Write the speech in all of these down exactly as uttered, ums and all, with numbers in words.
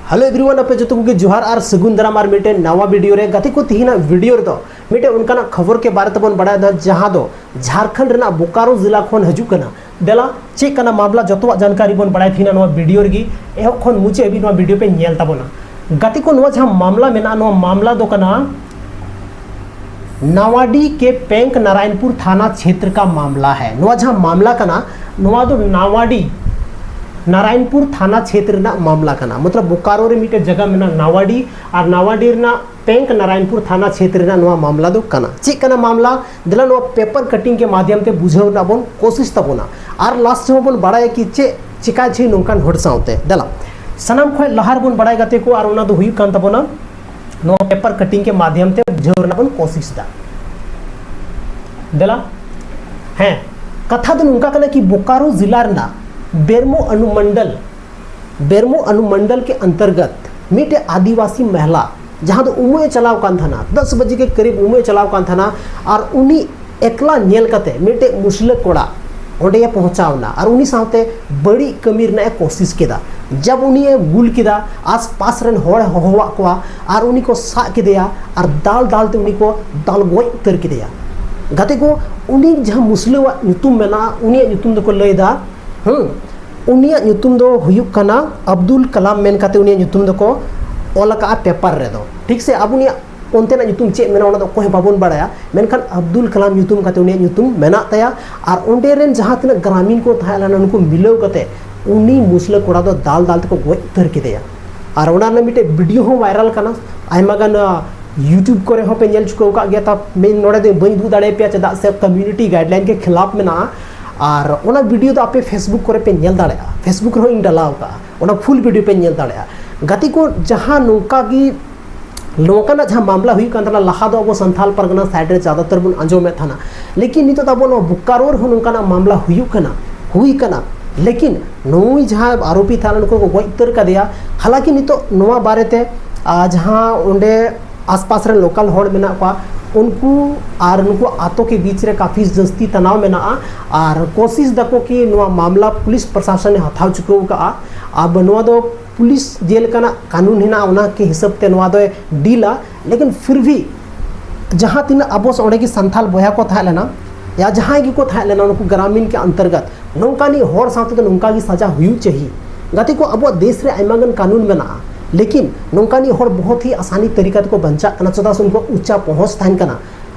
Hello everyone, ᱟᱯᱮ ᱡᱚᱛᱚ ᱠᱚᱜᱮ ᱡᱚᱦᱟᱨ ᱟᱨ ᱥᱟᱹᱜᱩᱱ ᱫᱟᱨᱟᱢ ᱟᱨ ᱢᱤᱫᱴᱮᱱ ᱱᱟᱣᱟ ᱵᱷᱤᱰᱤᱭᱳ ᱨᱮ᱾ ᱜᱟᱛᱮ ᱠᱚ, ᱛᱮᱦᱮᱧᱟᱜ ᱵᱷᱤᱰᱤᱭᱳ ᱨᱮᱫᱚ ᱢᱤᱫᱴᱮᱱ ᱚᱱᱠᱟᱱᱟᱜ ᱠᱷᱚᱵᱚᱨ ᱠᱮ ᱵᱟᱨᱮ ᱛᱮᱵᱚᱱ ᱵᱟᱲᱟᱭ ᱫᱟ, ᱡᱟᱦᱟᱸ ᱫᱚ ᱡᱷᱟᱲᱠᱷᱚᱸᱰ ᱨᱮᱱᱟᱜ ᱵᱳᱠᱟᱨᱳ ᱡᱮᱞᱟ ᱠᱷᱚᱱ ᱦᱤᱡᱩᱜ ᱠᱟᱱᱟ᱾ ᱫᱮᱞᱟ, ᱪᱮᱫ ᱠᱟᱱᱟ ᱢᱟᱢᱞᱟ, ᱡᱚᱛᱚᱣᱟᱜ ᱡᱟᱱᱠᱟᱨᱤ ᱵᱚᱱ ᱵᱟᱲᱟᱭ ᱛᱟᱦᱮᱱᱟ ᱱᱚᱣᱟ ᱵᱷᱤᱰᱤᱭᱳ ᱨᱮᱜᱮ᱾ ᱮᱦᱚᱵ ᱠᱷᱚᱱ ᱢᱩᱪᱟᱹᱫ ᱦᱟᱹᱵᱤᱡ ᱱᱚᱣᱟ ᱵᱷᱤᱰᱤᱭᱳ ᱯᱮ ᱧᱮᱞ ᱛᱟᱵᱚᱱᱟ᱾ ᱜᱟᱛᱮ ᱠᱚ, ᱱᱚᱣᱟ ᱡᱟᱦᱟᱸ ᱢᱟᱢᱞᱟ ᱢᱮᱱᱟᱜᱼᱟ, ᱱᱚᱣᱟ ᱢᱟᱢᱞᱟ ᱫᱚ ᱠᱟᱱᱟ ᱱᱟᱣᱟᱰᱤ ᱠᱮ ᱯᱮᱝᱠ ᱱᱟᱨᱟᱭᱚᱱᱯᱩᱨ ᱛᱷᱟᱱᱟ ᱪᱷᱮᱛᱨ ᱠᱟ ᱢᱟᱢᱞᱟ ᱦᱮ᱾ ᱱᱚᱣᱟ ᱡᱟᱦᱟᱸ ᱢᱟᱢᱞᱟ ᱠᱟᱱᱟ, ᱱᱚᱣᱟ ᱫᱚ ᱱᱟᱣᱟᱰᱤ ᱱᱟᱨᱟᱭᱚᱱᱯᱩᱨ ᱛᱷᱟᱱᱟ ᱪᱷᱮᱛᱨ ᱨᱮᱱᱟᱜ ᱢᱟᱢᱞᱟ ᱠᱟᱱᱟ, ᱢᱚᱛᱞᱚᱵ ᱵᱳᱠᱟᱨᱳ ᱨᱮ ᱢᱤᱫᱴᱮᱱ ᱡᱟᱭᱜᱟ ᱢᱮᱱᱟᱜᱼᱟ ᱱᱟᱣᱟᱰᱤ, ᱟᱨ ᱱᱟᱣᱟᱰᱤ ᱨᱮᱱᱟᱜ ᱯᱮᱝᱠ ᱱᱟᱨᱟᱭᱚᱱᱯᱩᱨ ᱛᱷᱟᱱᱟ ᱪᱷᱮᱛᱨ ᱨᱮᱱᱟᱜ ᱱᱚᱣᱟ ᱢᱟᱢᱞᱟ ᱫᱚ ᱠᱟᱱᱟ᱾ ᱪᱮᱫ ᱠᱟᱱᱟ ᱢᱟᱢᱞᱟ? ᱫᱮᱞᱟ ᱱᱚᱣᱟ ᱯᱮᱯᱟᱨ ᱠᱟᱴᱤᱝ ᱠᱮ ᱢᱟᱫᱷᱭᱚᱢ ᱛᱮ ᱵᱩᱡᱷᱟᱹᱣ ᱨᱮᱱᱟᱜ ᱵᱚᱱ ᱠᱳᱥᱤᱥ ᱛᱟᱵᱚᱱᱟ, ᱟᱨ ᱞᱟᱥᱴ ᱨᱮᱦᱚᱸ ᱵᱚᱱ ᱵᱟᱲᱟᱭᱟ ᱠᱤ ᱪᱮᱫ ᱪᱤᱠᱟ ᱪᱷᱤ ᱱᱚᱝᱠᱟᱱ ᱦᱚᱲ ᱥᱟᱶᱛᱮ᱾ ᱫᱮᱞᱟ, ᱥᱟᱱᱟᱢ ᱠᱷᱚᱱ ᱞᱟᱦᱟ ᱨᱮᱵᱚᱱ ᱵᱟᱲᱟᱭ ᱜᱟᱛᱮ ᱠᱚ, ᱟᱨ ᱚᱱᱟ ᱫᱚ ᱦᱩᱭᱩᱜ ᱠᱟᱱ ᱛᱟᱵᱚᱱᱟ ᱱᱚᱣᱟ ᱯᱮᱯᱟᱨ ᱠᱟᱴᱤᱝ ᱠᱮ ᱢᱟᱫᱷᱭᱚᱢ ᱛᱮ ᱵᱩᱡᱷᱟᱹᱣ ᱨᱮᱱᱟᱜ ᱵᱚᱱ ᱠᱳᱥᱤᱥ ᱫᱟ᱾ ᱫᱮᱞᱟ, ᱦᱮᱸ, ᱠᱟᱛᱷᱟ ᱫᱚ ᱱᱚᱝᱠᱟ ᱠᱟᱱᱟ ᱠᱤ ᱵᱳᱠᱟᱨᱳ ᱡᱮᱞᱟ ᱨᱮᱱᱟᱜ ᱵᱮᱨᱢᱳ ᱚᱱᱩᱢᱚᱱᱰᱚᱞ, ᱵᱮᱨᱢᱳ ᱚᱱᱩᱢᱚᱱᱰᱚᱞ ᱠᱮ ᱚᱱᱛᱚᱨᱜᱚᱛ ᱢᱤᱫᱴᱮᱡ ᱟᱹᱫᱤᱵᱟᱹᱥᱤ ᱢᱚᱦᱤᱞᱟ, ᱡᱟᱦᱟᱸ ᱫᱚ ᱩᱢᱩᱜ ᱮ ᱪᱟᱞᱟᱣ ᱠᱟᱱ ᱛᱟᱦᱮᱱᱟ, ᱫᱚᱥ ᱵᱟᱡᱮ ᱠᱮ ᱠᱟᱨᱤᱵ ᱩᱢᱩᱜ ᱮ ᱪᱟᱞᱟᱣ ᱠᱟᱱ ᱛᱟᱦᱮᱱᱟ, ᱟᱨ ᱩᱱᱤ ᱮᱠᱞᱟ ᱧᱮᱞ ᱠᱟᱛᱮ ᱢᱤᱫᱴᱮᱡ ᱢᱩᱥᱞᱟᱹ ᱠᱚᱲᱟ ᱚᱸᱰᱮ ᱮ ᱯᱳᱸᱣᱪᱷᱟᱣ ᱮᱱᱟ ᱟᱨ ᱩᱱᱤ ᱥᱟᱶᱛᱮ ᱵᱟᱹᱲᱤᱡ ᱠᱟᱹᱢᱤ ᱨᱮᱱᱟᱜ ᱮ ᱠᱳᱥᱤᱥ ᱠᱮᱫᱟ᱾ ᱡᱟᱵ ᱩᱱᱤ ᱮ ᱜᱩᱞ ᱠᱮᱫᱟ, ᱟᱥᱯᱟᱥ ᱨᱮᱱ ᱦᱚᱲ ᱮ ᱦᱚᱦᱚᱣᱟᱫ ᱠᱚᱣᱟ ᱟᱨ ᱩᱱᱤ ᱠᱚ ᱥᱟᱵ ᱠᱮᱫᱮᱭᱟ ᱟᱨ ᱫᱟᱞ ᱫᱟᱞ ᱛᱮ ᱩᱱᱤ ᱠᱚ ᱫᱟᱞ ᱜᱚᱡ ᱩᱛᱟᱹᱨ ᱠᱮᱫᱮᱭᱟ᱾ ᱜᱟᱛᱮ ᱠᱚ, ᱩᱱᱤ ᱡᱟᱦᱟᱸ ᱢᱩᱥᱞᱟᱹᱣᱟᱜ ᱧᱩᱛᱩᱢ ᱢᱮᱱᱟᱜᱼᱟ, ᱩᱱᱤᱭᱟᱜ ᱧᱩᱛᱩᱢ ᱫᱚᱠᱚ ᱞᱟᱹᱭᱫᱟ, ᱦᱮᱸ, ᱩᱱᱤᱭᱟᱜ ᱧᱩᱛᱩᱢ ᱫᱚ ᱦᱩᱭᱩᱜ ᱠᱟᱱᱟ ᱟᱵᱫᱩᱞ ᱠᱟᱞᱟᱢ ᱢᱮᱱ ᱠᱟᱛᱮ ᱩᱱᱤᱭᱟᱜ ᱧᱩᱛᱩᱢ ᱫᱚᱠᱚ ᱚᱞ ᱟᱠᱟᱫᱼᱟ ᱯᱮᱯᱟᱨ ᱨᱮᱫᱚ, ᱴᱷᱤᱠ ᱥᱮ? ᱟᱵᱚ ᱩᱱᱤᱭᱟᱜ ᱚᱱᱛᱮᱱᱟᱜ ᱧᱩᱛᱩᱢ ᱪᱮᱫ ᱢᱮᱱᱟᱜᱼᱟ, ᱚᱱᱟ ᱫᱚ ᱚᱠᱚᱭ ᱦᱚᱸ ᱵᱟᱵᱚᱱ ᱵᱟᱲᱟᱭᱟ, ᱢᱮᱱᱠᱷᱟᱱ ᱟᱵᱫᱩᱞ ᱠᱟᱞᱟᱢ ᱧᱩᱛᱩᱢ ᱠᱟᱛᱮ ᱩᱱᱤᱭᱟᱜ ᱧᱩᱛᱩᱢ ᱢᱮᱱᱟᱜ ᱛᱟᱭᱟ᱾ ᱟᱨ ᱚᱸᱰᱮ ᱨᱮᱱ ᱡᱟᱦᱟᱸ ᱛᱤᱱᱟᱹᱜ ᱜᱨᱟᱢᱤᱱ ᱠᱚ ᱛᱟᱦᱮᱸ ᱞᱮᱱᱟ, ᱱᱩᱠᱩ ᱢᱤᱞᱟᱹᱣ ᱠᱟᱛᱮ ᱩᱱᱤ ᱢᱩᱥᱞᱟᱹ ᱠᱚᱲᱟ ᱫᱚ ᱫᱟᱞ ᱫᱟᱞ ᱛᱮᱠᱚ ᱜᱚᱡ ᱩᱛᱟᱹᱨ ᱠᱮᱫᱮᱭᱟ᱾ ᱟᱨ ᱚᱱᱟ ᱨᱮᱱᱟᱜ ᱢᱤᱫᱴᱮᱡ ᱵᱷᱤᱰᱤᱭᱳ ᱦᱚᱸ ᱵᱷᱟᱭᱨᱟᱞ ᱠᱟᱱᱟ, ᱟᱭᱢᱟ ᱜᱟᱱ, ᱟ, YouTube ᱠᱚᱨᱮ ᱦᱚᱸ ᱯᱮ ᱧᱮᱞ ᱪᱩᱠᱟᱹᱣ ᱟᱠᱟᱫ ᱜᱮᱭᱟ᱾ ᱛᱟ ᱢᱮᱱ ᱱᱚᱰᱮ ᱫᱚ ᱵᱟᱹᱧ ᱩᱫᱩᱜ ᱫᱟᱲᱮᱭᱟᱯᱮᱭᱟ, ᱪᱮᱫᱟᱜ ᱥᱮ ᱠᱚᱢᱤᱭᱩᱱᱤᱴᱤ ᱜᱟᱭᱤᱰᱞᱟᱭᱤᱱ ᱜᱮ ᱠᱷᱤᱞᱟᱯ ᱢᱮᱱᱟᱜᱼᱟ᱾ ᱟᱨ ᱚᱱᱟ ᱵᱷᱤᱰᱤᱭᱳ ᱫᱚ ᱟᱯᱮ Facebook ᱠᱚᱨᱮ ᱯᱮ ᱧᱮᱞ ᱫᱟᱲᱮᱭᱟᱜᱼᱟ, Facebook ᱨᱮᱦᱚᱸ ᱤᱧ ᱰᱟᱞᱟᱣ ᱟᱠᱟᱫᱼᱟ, ᱚᱱᱟ ᱯᱷᱩᱞ ᱵᱷᱤᱰᱤᱭᱳ ᱯᱮ ᱧᱮᱞ ᱫᱟᱲᱮᱭᱟᱜᱼᱟ᱾ ᱜᱟᱛᱮ ᱠᱚ, ᱡᱟᱦᱟᱸ ᱱᱚᱝᱠᱟ ᱜᱮ ᱱᱚᱝᱠᱟᱱᱟᱜ ᱡᱟᱦᱟᱸ ᱢᱟᱢᱞᱟ ᱦᱩᱭᱩᱜ ᱠᱟᱱ ᱛᱟᱦᱮᱱᱟ, ᱞᱟᱦᱟ ᱫᱚ ᱟᱵᱚ ᱥᱟᱱᱛᱟᱞ ᱯᱟᱨᱜᱟᱱᱟ ᱥᱟᱭᱤᱰ ᱨᱮ ᱡᱟᱫᱟᱛᱟᱨ ᱵᱚᱱ ᱟᱸᱡᱚᱢᱮᱫ ᱛᱟᱦᱮᱱᱟ, ᱞᱮᱠᱤᱱ ᱱᱤᱛᱚᱜ ᱫᱚ ᱟᱵᱚ ᱱᱚᱣᱟ ᱵᱳᱠᱟᱨᱳ ᱨᱮᱦᱚᱸ ᱱᱚᱝᱠᱟᱱᱟᱜ ᱢᱟᱢᱞᱟ ᱦᱩᱭᱩᱜ ᱠᱟᱱᱟ, ᱦᱩᱭ ᱠᱟᱱᱟ᱾ ᱞᱮᱠᱤᱱ ᱱᱩᱭ ᱡᱟᱦᱟᱸ ᱟᱨᱳᱯᱤ ᱛᱟᱦᱮᱸ ᱞᱮᱱᱟ, ᱩᱱᱠᱩ ᱠᱚ ᱜᱚᱡ ᱩᱛᱟᱹᱨ ᱠᱟᱫᱮᱭᱟ᱾ ᱦᱟᱞᱟᱠᱤ ᱱᱤᱛᱚᱜ ᱱᱚᱣᱟ ᱵᱟᱨᱮᱛᱮ, ᱟ, ᱡᱟᱦᱟᱸ ᱚᱸᱰᱮ ᱟᱥᱯᱟᱥ ᱨᱮᱱ ᱞᱳᱠᱟᱞ ᱦᱚᱲ ᱢᱮᱱᱟᱜ ᱠᱚᱣᱟ, ᱩᱱᱠᱩ ᱟᱨ ᱱᱩᱠᱩ ᱟᱛᱳ ᱠᱮ ᱵᱤᱪ ᱨᱮ ᱠᱟᱯᱷᱤ ᱡᱟᱹᱥᱛᱤ ᱛᱟᱱᱟᱣ ᱢᱮᱱᱟᱜᱼᱟ᱾ ᱟᱨ ᱠᱳᱥᱤᱥ ᱫᱟᱠᱚ ᱠᱤ ᱱᱚᱣᱟ ᱢᱟᱢᱞᱟ ᱯᱩᱞᱤᱥ ᱯᱨᱚᱥᱟᱥᱚᱱ ᱮ ᱦᱟᱛᱟᱣ ᱪᱩᱠᱟᱹᱣ ᱠᱟᱜᱼᱟ᱾ ᱟᱨ ᱱᱚᱣᱟ ᱫᱚ ᱯᱩᱞᱤᱥ ᱡᱮ ᱞᱮᱠᱟᱱᱟᱜ ᱠᱟᱹᱱᱩᱱ ᱦᱮᱱᱟᱜᱼᱟ, ᱚᱱᱟ ᱠᱮ ᱦᱤᱥᱟᱹᱵ ᱛᱮ ᱱᱚᱣᱟ ᱫᱚᱭ ᱰᱤᱞᱟ᱾ ᱞᱮᱠᱤᱱ ᱯᱷᱤᱨ ᱵᱷᱤ ᱡᱟᱦᱟᱸ ᱛᱤᱱᱟᱹᱜ ᱟᱵᱚ ᱚᱸᱰᱮ ᱜᱮ ᱥᱟᱱᱛᱟᱞ ᱵᱚᱭᱦᱟ ᱠᱚ ᱛᱟᱦᱮᱸ ᱞᱮᱱᱟ, ᱭᱟ ᱡᱟᱦᱟᱸᱭ ᱜᱮᱠᱚ ᱛᱟᱦᱮᱸ ᱞᱮᱱᱟ ᱱᱩᱠᱩ ᱜᱨᱟᱢᱤᱱ ᱠᱮ ᱚᱱᱛᱚᱨᱜᱚᱛ, ᱱᱚᱝᱠᱟᱱᱤᱡ ᱦᱚᱲ ᱥᱟᱶ ᱛᱮᱫᱚ ᱱᱚᱝᱠᱟ ᱜᱮ ᱥᱟᱡᱟ ᱦᱩᱭᱩᱜ ᱪᱟᱹᱦᱤ᱾ ᱜᱟᱛᱮ ᱠᱚ, ᱟᱵᱚᱣᱟᱜ ᱫᱮᱥ ᱨᱮ ᱟᱭᱢᱟ ᱜᱟᱱ ᱠᱟᱹᱱᱩᱱ ᱢᱮᱱᱟᱜᱼᱟ, ᱞᱮᱠᱤᱱ ᱱᱚᱝᱠᱟᱱᱤᱡ ᱦᱚᱲ ᱵᱚᱦᱩᱛ ᱦᱤ ᱟᱥᱟᱱᱤ ᱛᱟᱹᱨᱤᱠᱟ ᱛᱮᱠᱚ ᱵᱟᱧᱪᱟᱜ ᱠᱟᱱᱟ᱾ ᱪᱮᱫᱟᱜ ᱥᱮ ᱩᱱᱠᱩᱣᱟᱜ ᱩᱪᱟ ᱯᱚᱦᱚᱸᱪ ᱛᱟᱦᱮᱱ ᱠᱟᱱᱟ᱾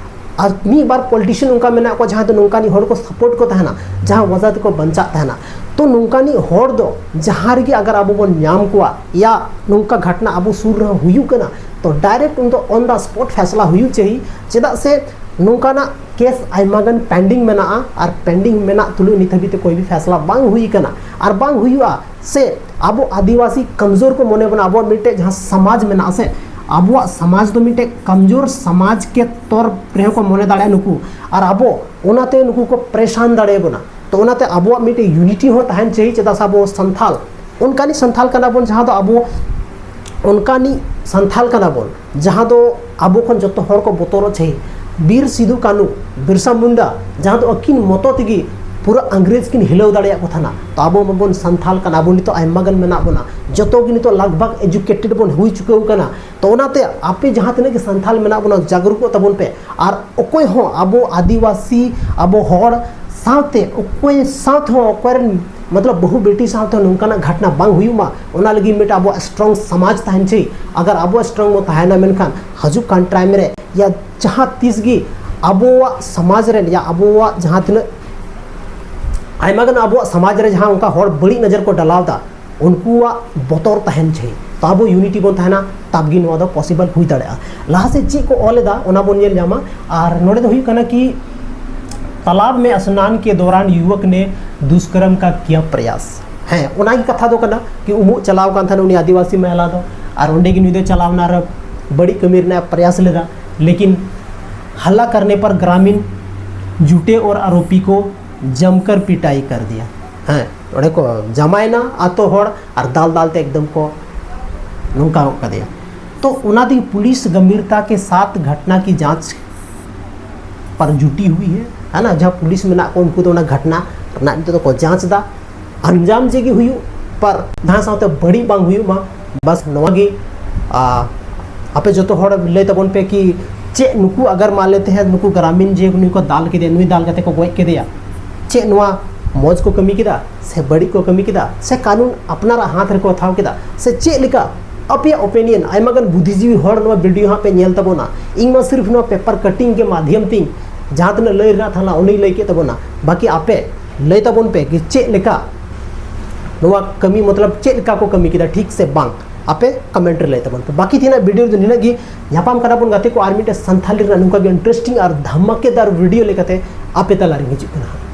ᱟᱨ ᱢᱤᱫ ᱵᱟᱨ ᱯᱚᱞᱤᱴᱤᱥᱤᱭᱟᱱ ᱚᱱᱠᱟ ᱢᱮᱱᱟᱜ ᱠᱚᱣᱟ ᱡᱟᱦᱟᱸᱭ ᱫᱚ ᱱᱚᱝᱠᱟᱱᱤᱡ ᱦᱚᱲ ᱠᱚ ᱥᱟᱯᱳᱨᱴ ᱠᱚ ᱛᱟᱦᱮᱱᱟ, ᱡᱟᱦᱟᱸ ᱣᱟᱡᱟ ᱛᱮᱠᱚ ᱵᱟᱧᱪᱟᱜ ᱛᱟᱦᱮᱱᱟ᱾ ᱛᱚ ᱱᱚᱝᱠᱟᱱᱤᱡ ᱦᱚᱲ ᱫᱚ ᱡᱟᱦᱟᱸ ᱨᱮᱜᱮ ᱟᱜᱟᱨ ᱟᱵᱚ ᱵᱚᱱ ᱧᱟᱢ ᱠᱚᱣᱟ, ᱭᱟ ᱱᱚᱝᱠᱟ ᱜᱷᱟᱴᱱᱟ ᱟᱵᱚ ᱥᱩᱨ ᱨᱮᱦᱚᱸ ᱦᱩᱭᱩᱜ ᱠᱟᱱᱟ, ᱛᱚ ᱰᱟᱭᱨᱮᱠᱴ ᱩᱱ ᱫᱚ ᱚᱱ ᱫᱟ ᱥᱯᱚᱴ ᱯᱷᱮᱥᱞᱟ ᱦᱩᱭᱩᱜ ᱪᱟᱹᱦᱤ᱾ ᱪᱮᱫᱟᱜ ᱥᱮ ᱱᱚᱝᱠᱟᱱᱟᱜ ᱠᱮᱥ ᱟᱭᱢᱟ ᱜᱟᱱ ᱯᱮᱱᱰᱤᱝ ᱢᱮᱱᱟᱜᱼᱟ, ᱟᱨ ᱯᱮᱱᱰᱤᱝ ᱢᱮᱱᱟᱜ ᱛᱩᱞᱩᱡ ᱱᱤᱛ ᱦᱟᱹᱵᱤᱡ ᱛᱮ ᱠᱚᱭ ᱵᱷᱤ ᱯᱷᱮᱥᱞᱟ ᱵᱟᱝ ᱦᱩᱭ ᱠᱟᱱᱟ ᱟᱨ ᱵᱟᱝ ᱦᱩᱭᱩᱜᱼᱟ᱾ ᱥᱮ ᱟᱵᱚ ᱟᱹᱫᱤᱵᱟᱹᱥᱤ ᱠᱚᱢᱡᱳᱨ ᱠᱚ ᱢᱚᱱᱮ ᱵᱚᱱᱟ, ᱟᱵᱚᱣᱟᱜ ᱢᱤᱫᱴᱮᱡ ᱡᱟᱦᱟᱸ ᱥᱚᱢᱟᱡᱽ ᱢᱮᱱᱟᱜᱼᱟ ᱥᱮ, ᱟᱵᱚᱣᱟᱜ ᱥᱚᱢᱟᱡᱽ ᱫᱚ ᱢᱤᱫᱴᱮᱡ ᱠᱚᱢᱡᱳᱨ ᱥᱚᱢᱟᱡᱽ ᱠᱮ ᱛᱚᱨ ᱨᱮᱦᱚᱸ ᱠᱚ ᱢᱚᱱᱮ ᱫᱟᱲᱮᱭᱟᱜᱼᱟ ᱱᱩᱠᱩ, ᱟᱨ ᱟᱵᱚ ᱚᱱᱟᱛᱮ ᱱᱩᱠᱩ ᱠᱚ ᱯᱨᱮᱥᱟᱱ ᱫᱟᱲᱮᱭᱟᱵᱚᱱᱟ᱾ ᱛᱚ ᱚᱱᱟᱛᱮ ᱟᱵᱚᱣᱟᱜ ᱢᱤᱫᱴᱮᱡ ᱤᱭᱩᱱᱤᱴᱤ ᱦᱚᱸ ᱛᱟᱦᱮᱱ ᱪᱟᱹᱦᱤ᱾ ᱪᱮᱫᱟᱜ ᱥᱮ ᱟᱵᱚ ᱥᱟᱱᱛᱷᱟᱞ ᱚᱱᱠᱟᱱᱤᱡ ᱥᱟᱱᱛᱷᱟᱞ ᱠᱟᱱᱟ ᱵᱚᱱ, ᱡᱟᱦᱟᱸ ᱫᱚ ᱟᱵᱚ ᱚᱱᱠᱟᱱᱤᱡ ᱥᱟᱱᱛᱷᱟᱞ ᱠᱟᱱᱟ ᱵᱚᱱ, ᱡᱟᱦᱟᱸ ᱫᱚ ᱟᱵᱚ ᱠᱷᱚᱱ ᱡᱚᱛᱚ ᱦᱚᱲ ᱠᱚ ᱵᱚᱛᱚᱨᱚᱜ ᱪᱟᱹᱦᱤ᱾ ᱵᱤᱨ ᱥᱤᱫᱩ ᱠᱟᱹᱱᱩ, ᱵᱤᱨᱥᱟ ᱢᱩᱱᱰᱟ, ᱡᱟᱦᱟᱸ ᱫᱚ ᱟᱹᱠᱤᱱ ᱢᱚᱛᱚ ᱛᱮᱜᱮ ᱯᱩᱨᱟᱹ ᱤᱝᱨᱮᱡᱽ ᱠᱤᱱ ᱦᱤᱞᱟᱹᱣ ᱫᱟᱲᱮᱭᱟᱜ ᱠᱚ ᱛᱟᱦᱮᱱᱟ᱾ ᱛᱚ ᱟᱵᱚ ᱢᱟᱵᱚᱱ ᱥᱟᱱᱛᱷᱟᱞ ᱠᱟᱱᱟ, ᱟᱵᱚ ᱱᱤᱛᱚᱜ ᱟᱭᱢᱟ ᱜᱟᱱ ᱢᱮᱱᱟᱜ ᱵᱚᱱᱟ, ᱡᱚᱛᱚ ᱜᱮ ᱱᱤᱛᱚᱜ ᱞᱟᱜᱽ ᱵᱷᱟᱜᱽ ᱮᱡᱩᱠᱮᱴᱮᱰ ᱵᱚᱱ ᱦᱩᱭ ᱪᱩᱠᱟᱹᱣ ᱠᱟᱱᱟ᱾ ᱛᱚ ᱚᱱᱟᱛᱮ ᱟᱯᱮ ᱡᱟᱦᱟᱸ ᱛᱤᱱᱟᱹᱜ ᱜᱮ ᱥᱟᱱᱛᱷᱟᱞ ᱢᱮᱱᱟᱜ ᱵᱚᱱᱟ, ᱡᱟᱜᱽᱨᱩᱠᱚᱜ ᱛᱟᱵᱚᱱ ᱯᱮ᱾ ᱟᱨ ᱚᱠᱚᱭ ᱦᱚᱸ ᱟᱵᱚ ᱟᱹᱫᱤᱵᱟᱹᱥᱤ, ᱟᱵᱚ ᱦᱚᱲ ᱥᱟᱶᱛᱮ ᱚᱠᱚᱭ ᱥᱟᱶ ᱛᱮᱦᱚᱸ, ᱚᱠᱚᱭ ᱨᱮᱱ ᱢᱚᱛᱞᱚᱵ ᱵᱟᱹᱦᱩ ᱵᱮᱴᱤ ᱥᱟᱶ ᱛᱮᱦᱚᱸ ᱱᱚᱝᱠᱟᱱᱟᱜ ᱜᱷᱟᱴᱱᱟ ᱵᱟᱝ ᱦᱩᱭᱩᱜ ᱢᱟ, ᱚᱱᱟ ᱞᱟᱹᱜᱤᱫ ᱢᱤᱫᱴᱟᱝ ᱟᱵᱚᱣᱟᱜ ᱥᱴᱨᱚᱝ ᱥᱚᱢᱟᱡᱽ ᱛᱟᱦᱮᱱ ᱪᱟᱹᱦᱤ᱾ ᱟᱜᱟᱨ ᱟᱵᱚᱣᱟᱜ ᱥᱴᱨᱚᱝ ᱵᱚ ᱛᱟᱦᱮᱱᱟ, ᱢᱮᱱᱠᱷᱟᱱ ᱦᱤᱡᱩᱜ ᱠᱟᱱ ᱴᱟᱭᱤᱢ ᱨᱮ ᱭᱟ ᱡᱟᱦᱟᱸ ᱛᱤᱥ ᱜᱮ ᱟᱵᱚᱣᱟᱜ ᱥᱚᱢᱟᱡᱽ ᱨᱮᱱ ᱭᱟ ᱟᱵᱚᱣᱟᱜ ᱡᱟᱦᱟᱸ ᱛᱤᱱᱟᱹᱜ ᱟᱭᱢᱟ ᱜᱟᱱ ᱟᱵᱚᱣᱟᱜ ᱥᱚᱢᱟᱡᱽ ᱨᱮ ᱡᱟᱦᱟᱸ ᱚᱱᱠᱟ ᱦᱚᱲ ᱵᱟᱹᱲᱤᱡ ᱱᱚᱡᱚᱨ ᱠᱚ ᱰᱟᱞᱟᱣ ᱮᱫᱟ, ᱩᱱᱠᱩᱣᱟᱜ ᱵᱚᱛᱚᱨ ᱛᱟᱦᱮᱱ ᱪᱟᱹᱦᱤ᱾ ᱛᱚ ᱟᱵᱚ ᱤᱭᱩᱱᱤᱴᱤ ᱵᱚᱱ ᱛᱟᱦᱮᱱᱟ, ᱛᱟᱵ ᱜᱮ ᱱᱚᱣᱟ ᱫᱚ ᱯᱚᱥᱤᱵᱚᱞ ᱦᱩᱭ ᱫᱟᱲᱮᱭᱟᱜᱼᱟ᱾ ᱞᱟᱦᱟ ᱥᱮᱫ ᱪᱮᱫ ᱠᱚ ᱚᱞ ᱮᱫᱟ, ᱚᱱᱟ ᱵᱚᱱ ᱧᱮᱞ ᱧᱟᱢᱟ᱾ ᱟᱨ ᱱᱚᱰᱮ ᱫᱚ ᱦᱩᱭᱩᱜ ᱠᱟᱱᱟ ᱠᱤ, ᱛᱟᱞᱟᱵ ᱢᱮ ᱥᱱᱟᱱ ᱠᱮ ᱫᱚᱨᱟᱱ ᱭᱩᱵᱚᱠ ᱱᱮ ᱫᱩᱥᱠᱨᱢ ᱠᱟ ᱠᱤᱭᱟ ᱯᱨᱚᱭᱟᱥ᱾ ᱦᱮᱸ, ᱚᱱᱟ ᱜᱮ ᱠᱟᱛᱷᱟ ᱫᱚ ᱠᱟᱱᱟ ᱠᱤ ᱩᱢᱩᱜ ᱪᱟᱞᱟᱣ ᱠᱟᱱ ᱛᱟᱦᱮᱱᱟ ᱩᱱᱤ ᱟᱹᱫᱤᱵᱟᱹᱥᱤ ᱢᱚᱦᱤᱞᱟ ᱫᱚ, ᱟᱨ ᱚᱸᱰᱮ ᱜᱮ ᱱᱩᱭ ᱫᱚ ᱪᱟᱞᱟᱣ ᱮᱱᱟ ᱟᱨ ᱵᱟᱹᱲᱤᱡ ᱠᱟᱹᱢᱤ ᱨᱮᱱᱟᱜ ᱯᱨᱚᱭᱟᱥ ᱞᱮᱫᱟ᱾ ᱞᱮᱠᱤᱱ ᱦᱟᱞᱞᱟ ᱠᱟᱨᱱᱮ ᱯᱟᱨ ᱜᱨᱟᱢᱤᱱ ᱡᱩᱴᱮ ᱚᱨ ᱟᱨᱳᱯᱤ ᱠᱚ ᱡᱚᱢᱠᱟᱨ ᱯᱤᱴᱟᱭ ᱠᱟᱨ ᱫᱤᱭᱟ᱾ ᱦᱮᱸ, ᱚᱸᱰᱮ ᱠᱚ ᱡᱟᱢᱟᱭᱮᱱᱟ ᱟᱛᱳ ᱦᱚᱲ ᱟᱨ ᱫᱟᱞ ᱫᱟᱞ ᱛᱮ ᱮᱠᱫᱚᱢ ᱠᱚ ᱱᱚᱝᱠᱟ ᱜᱚᱫ ᱠᱟᱫᱮᱭᱟ᱾ ᱛᱚ ᱚᱱᱟ ᱛᱮᱜᱮ ᱯᱩᱞᱤᱥ ᱜᱟᱢᱵᱷᱤᱨᱛᱟ ᱠᱮ ᱥᱟᱛ ᱜᱷᱟᱴᱱᱟ ᱠᱤ ᱡᱟᱸᱪ ᱯᱟᱨ ᱡᱩᱴᱤ ᱦᱩᱭ ᱦᱮ, ᱦᱮ ᱱᱟ? ᱡᱟᱦᱟᱸ ᱯᱩᱞᱤᱥ ᱢᱮᱱᱟᱜ ᱠᱚ, ᱩᱱᱠᱩ ᱫᱚ ᱚᱱᱟ ᱜᱷᱟᱴᱱᱟ ᱨᱮᱱᱟᱜ ᱱᱤᱛᱚᱜ ᱫᱚᱠᱚ ᱡᱟᱸᱪ ᱮᱫᱟ᱾ ᱟᱱᱡᱟᱢ ᱡᱮ ᱜᱮ ᱦᱩᱭᱩᱜ, ᱯᱮᱯᱟᱨ ᱡᱟᱦᱟᱸ ᱥᱟᱶᱛᱮ ᱵᱟᱹᱲᱤᱡ ᱵᱟᱝ ᱦᱩᱭᱩᱜ ᱢᱟ, ᱵᱟᱥ ᱱᱚᱣᱟ ᱜᱮ᱾ ᱟᱨ ᱟᱯᱮ ᱡᱚᱛᱚ ᱦᱚᱲ ᱞᱟᱹᱭ ᱛᱟᱵᱚᱱ ᱯᱮ ᱠᱤ ᱪᱮᱫ ᱱᱩᱠᱩ ᱟᱜᱟᱨ ᱢᱟᱱ ᱞᱮᱛᱮ ᱦᱮᱸ ᱱᱩᱠᱩ ᱜᱨᱟᱢᱤᱱ ᱡᱮ ᱱᱩᱭ ᱠᱚ ᱫᱟᱞ ᱠᱮᱫᱮᱭᱟ, ᱱᱩᱭ ᱫᱟᱞ ᱠᱟᱛᱮ ᱠᱚ ᱜᱚᱡ ᱠᱮᱫᱮᱭᱟ, ᱪᱮᱫ ᱱᱚᱣᱟ ᱢᱚᱡᱽ ᱠᱚ ᱠᱟᱹᱢᱤ ᱠᱮᱫᱟ ᱥᱮ ᱵᱟᱹᱲᱤᱡ ᱠᱚ ᱠᱟᱹᱢᱤ ᱠᱮᱫᱟ ᱥᱮ ᱠᱟᱹᱱᱩᱱ ᱟᱯᱱᱟᱨᱟᱜ ᱦᱟᱛ ᱨᱮᱠᱚ ᱦᱟᱛᱟᱣ ᱠᱮᱫᱟ ᱥᱮ ᱪᱮᱫ ᱞᱮᱠᱟ? ᱟᱯᱮᱭᱟᱜ ᱳᱯᱤᱱᱤᱭᱚᱱ, ᱟᱭᱢᱟ ᱜᱟᱱ ᱵᱩᱫᱽᱫᱷᱤᱡᱤᱵᱤ ᱦᱚᱲ ᱱᱚᱣᱟ ᱵᱷᱤᱰᱤᱭᱳ ᱦᱟᱸᱜ ᱯᱮ ᱧᱮᱞ ᱛᱟᱵᱚᱱᱟ᱾ ᱤᱧ ᱢᱟ ᱥᱤᱨᱯᱷ ᱱᱚᱣᱟ ᱯᱮᱯᱟᱨ ᱠᱟᱴᱤᱝ ᱜᱮ ᱢᱟᱫᱷᱭᱚᱢ ᱛᱤᱧ ᱡᱟᱦᱟᱸ ᱛᱤᱱᱟᱹᱜ ᱞᱟᱹᱭ ᱨᱮᱱᱟᱜ ᱛᱟᱦᱮᱸ ᱞᱮᱱᱟ ᱩᱱᱤᱧ ᱞᱟᱹᱭ ᱠᱮᱫ ᱛᱟᱵᱚᱱᱟ, ᱵᱟᱹᱠᱤ ᱟᱯᱮ ᱞᱟᱹᱭ ᱛᱟᱵᱚᱱ ᱯᱮ ᱠᱤ ᱪᱮᱫ ᱞᱮᱠᱟ ᱱᱚᱣᱟ ᱠᱟᱹᱢᱤ, ᱢᱚᱛᱞᱚᱵ ᱪᱮᱫ ᱞᱮᱠᱟ ᱠᱚ ᱠᱟᱹᱢᱤ ᱠᱮᱫᱟ ᱴᱷᱤᱠ ᱥᱮ ᱵᱟᱝ, ᱟᱯᱮ ᱠᱚᱢᱮᱱᱴ ᱨᱮ ᱞᱟᱹᱭ ᱛᱟᱵᱚᱱ ᱯᱮ᱾ ᱵᱟᱹᱠᱤ ᱛᱮᱱᱟᱜ ᱵᱷᱤᱰᱤᱭᱳ ᱨᱮᱫᱚ ᱱᱤᱱᱟᱹᱜ ᱜᱮ᱾ ᱧᱟᱯᱟᱢ ᱠᱟᱱᱟ ᱵᱚᱱ ᱜᱟᱛᱮ ᱠᱚ ᱟᱨ ᱢᱤᱫᱴᱮᱱ ᱥᱟᱱᱛᱷᱟᱞᱤ ᱨᱮᱱᱟᱜ ᱱᱚᱝᱠᱟ ᱜᱮ ᱤᱱᱴᱟᱨᱮᱥᱴᱤᱝ ᱟᱨ ᱫᱷᱟᱢᱟᱠᱮᱫᱟᱨ ᱵᱷᱤᱰᱤᱭᱳ ᱞᱮᱠᱟᱛᱮ᱾ ᱟᱯᱮ ᱛᱟᱞᱟᱨᱤᱧ ᱦᱤᱡᱩᱜ ᱠᱟᱱᱟ ᱦᱟᱸᱜ᱾